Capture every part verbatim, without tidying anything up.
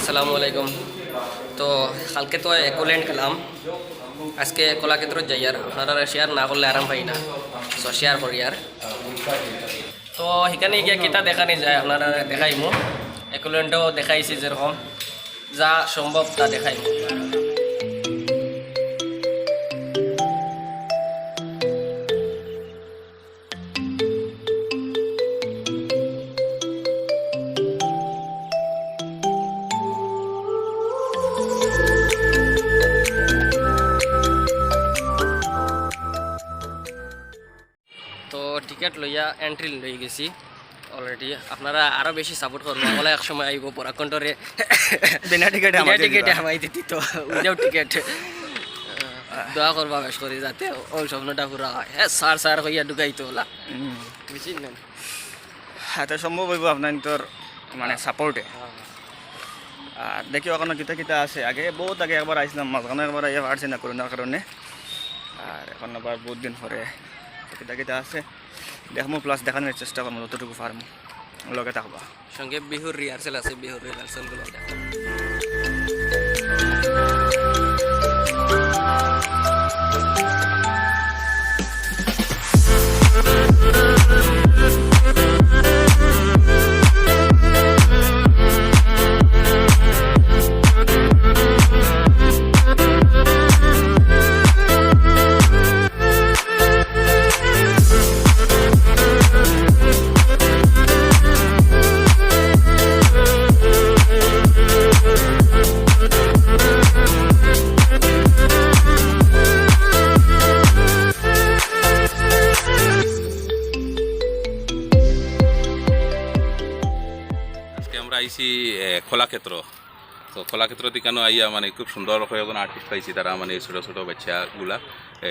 আসসালামু আলাইকুম। তো কালকে তো একুলেন্ট খেলাম, আজকে কলাক্ষেত্র যাইয়ার। আপনারা শেয়ার না করলে আরাম পাই না, তো শেয়ার করিয়ার। তো হিকানে গিয়া কিতা দেখানি যায় আপনারা দেখাইমু, একুলেন্টও দেখাইছি, যেরকম যা সম্ভব তা দেখাইমু। তো টিকিট লইয়া এন্ট্রি লই গেছি অলরেডি। আপনারা আরো বেশি সাপোর্ট করবা, বলে এক সময় আইব পরাগ কণ্ঠরে বিনা টিকিটে বিনা হামাই দিতে টিকিটে দিবা। হামাই দিতি, তো উইদাউট টিকিট। দোয়া করবা বেশ করি যাতে ওই স্বপ্নটা পুরা হয়। হ্যাঁ, স্যার স্যার কইয়া ঢুকাইতো ওলা। হুম। বুঝছেন না? হাতে সম্ভব হইব আপনার তোর মানে সাপোর্টে। আর দেখি ওখানে কিতা কিতা আছে। আগে, বহুত আগে একবার আইছিলাম, মাঝখানে একবার আইয়া পারছি না করোনার কারণে। আর এখন আবার বহুত দিন পরে কিতা কিতা আছে দেখমু, প্লাস দেখানোর চেষ্টা করমু যতটুকু পারমু। লগে থাকবা। সঙ্গে বিহুর রিহার্সাল আছে, বিহুর রিহার্সালগুলো দেখা। আজকে আমরা আইছি, এ, কলাক্ষেত্র। তো কলাক্ষেত্র দিকানো আইয়া মানে খুব সুন্দর কয়েকজন আর্টিস্ট পাইছি, তারা মানে ছোট ছোট বাচ্চাগুলা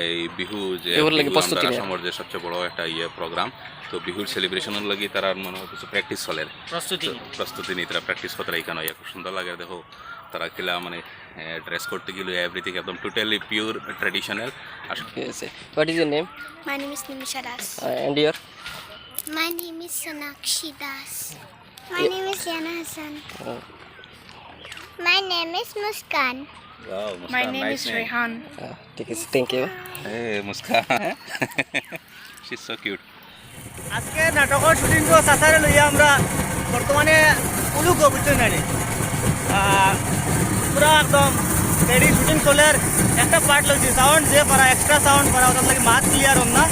এই বিহু যে এগুলোর লাগি বিহু প্রস্তুতি আমরার নেয়। আসামর যে সবচেয়ে বড় একটা ইয়ে প্রোগ্রাম, তো বিহুর সেলিব্রেশনের লাগি তারার মনে হয় কিছু প্র্যাকটিস চলের। প্রস্তুতি। তো প্রস্তুতি নিয়ে তারা প্র্যাকটিস করতে এখানে আইয়া খুব সুন্দর লাগে। দেখো তারা কিলা মানে, এ, ড্রেস করতে গেলে এভরিথিং একদম টোটালি পিওর ট্র্যাডিশনাল। আর Yes, sir. What is your name? My name is Nimisha Das. Uh, and your? My name is Sonakshi Das. My name is Yana Hassan. Oh. My name is Muskan. Wow, Muskan, My name nice is name. Rehan. Ah, ঠিক আছে, thank you. Hey, Muskan. She's so cute. আজকে নাটকর শুটিং তো চাচারে লইয়া আমরা বর্তমানে উলুক বুঝতে নারি। আহ, পুরা একদম রেডি শুটিং চলের। একটা পার্ট লইছি, সাউন্ড যে পারা, এক্সট্রা সাউন্ড পারা, ওটার লাগি মাত ক্লিয়ার হন না।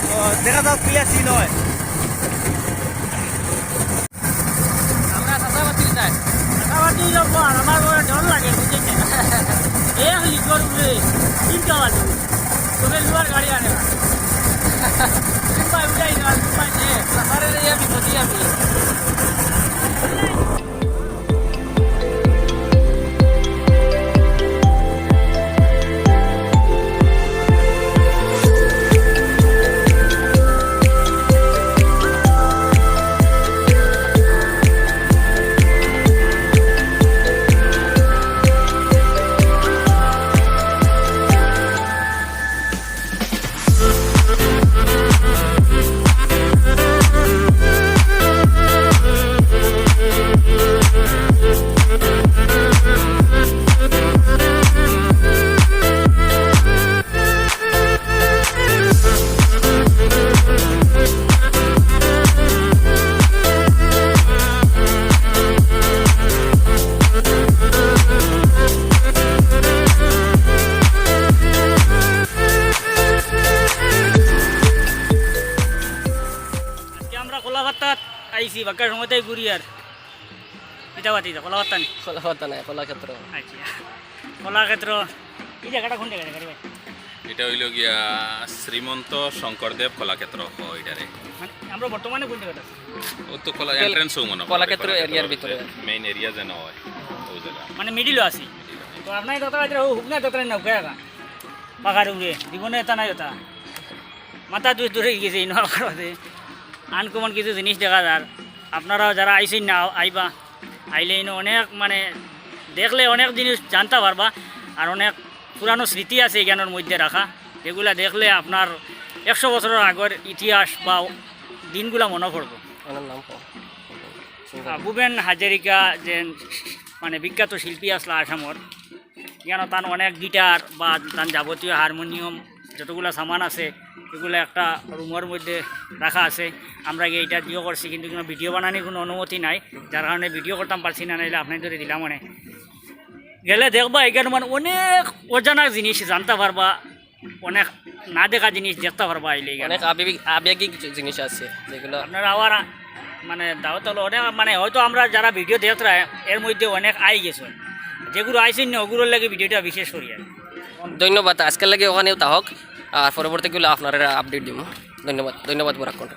তো দেখা যাক ক্লিয়ার সিন হয়। আমরা চাচাবাতি যাই। চাচাবাতি যাবো আর আমার বড় ডর লাগে, বুঝছেন না? এক লিগর উপরে তিনটা বাজে। তোকে লুয়ার গাড়ি আনে না। তুমি ভাই উঠাই না, তুমি ভাই নে। চাচারে রে আমি ধরি আমি। আজকে আমরা কলাপাতাত আইছি, বাক্কা সময়তেই ঘুরি আর। ইটা বাতি দা, কলাপাতা নি? কলাপাতা নাই, কলাক্ষেত্র। আচ্ছা, কলাক্ষেত্র। এই জায়গাটা কোন জায়গা রে ভাই? এটা হইল গিয়া শ্রীমন্ত শঙ্করদেব কলাক্ষেত্র, ও, এটারে। মানে, আমরা বর্তমানে কোন জায়গাটা আছি? ও তো কলা এন্ট্রান্স ও মনে হয়, কলাক্ষেত্র কলাক্ষেত্র এরিয়ার ভিতরে। মেইন এরিয়া যেন হয়, ওই জায়গা। মানে, মিডিলও আছি। তো আপনার কথা বাজে, ও হুকনা যাত্রা না, উঠে আগা। পাখার উপরে, জীবনে এটা নাই ওটা। মাথা দুষ দূরে গেছে, এই নওয়ার কারণে। আনকমন কিছু জিনিস দেখা যার। আপনারাও যারা আইছেন না, আইবা। আইলে ইনো অনেক মানে দেখলে অনেক জিনিস জানতে পারবা, আর অনেক পুরানো স্মৃতি আছে এখানোর মধ্যে রাখা, যেগুলা দেখলে আপনার একশো বছরের আগের ইতিহাস বা দিনগুলা মনে পড়বো। ওনার নাম কও। আহ, ভূপেন হাজারিকা যে মানে বিখ্যাত শিল্পী আসলা আসামর, ইয়ানো তান অনেক গিটার বা তান যাবতীয় হারমোনিয়াম যতগুলা সামান আছে, এগুলা একটা রুমর মধ্যে রাখা আছে। আমরা গিয়া ইটা দিও করছি, কিন্তু কোনো ভিডিও বানানির কোনো অনুমতি নাই, যার কারণে ভিডিও করতাম পারছি না, নাইলে আপনাইনতরে দিলাম অনে। গেলে দেখবা, এখানে মানে অনেক অজানা জিনিস জানতা পারবা, অনেক না দেখা জিনিস দেখতা পারবা আইলে এখানে। অনেক আবেগিক, আবেগিক জি-, জিনিস আছে যেগুলো। আপনারা আবার আ-, মানে দাওয়াত হলো অনেক, মানে হয়তো আমরা যারা ভিডিও দেখরা এর মধ্যে অনেক আই গেছে, যেগুলো আইছেন না ওগুলোর লাগি ভিডিওটা বিশেষ করি আর। ধন্যবাদ, আজকের লাগি ওখানেও তা হোক, আর পরবর্তীগুলো আপনারা আপডেট দিব। ধন্যবাদ, ধন্যবাদ বরাক কণ্ঠ।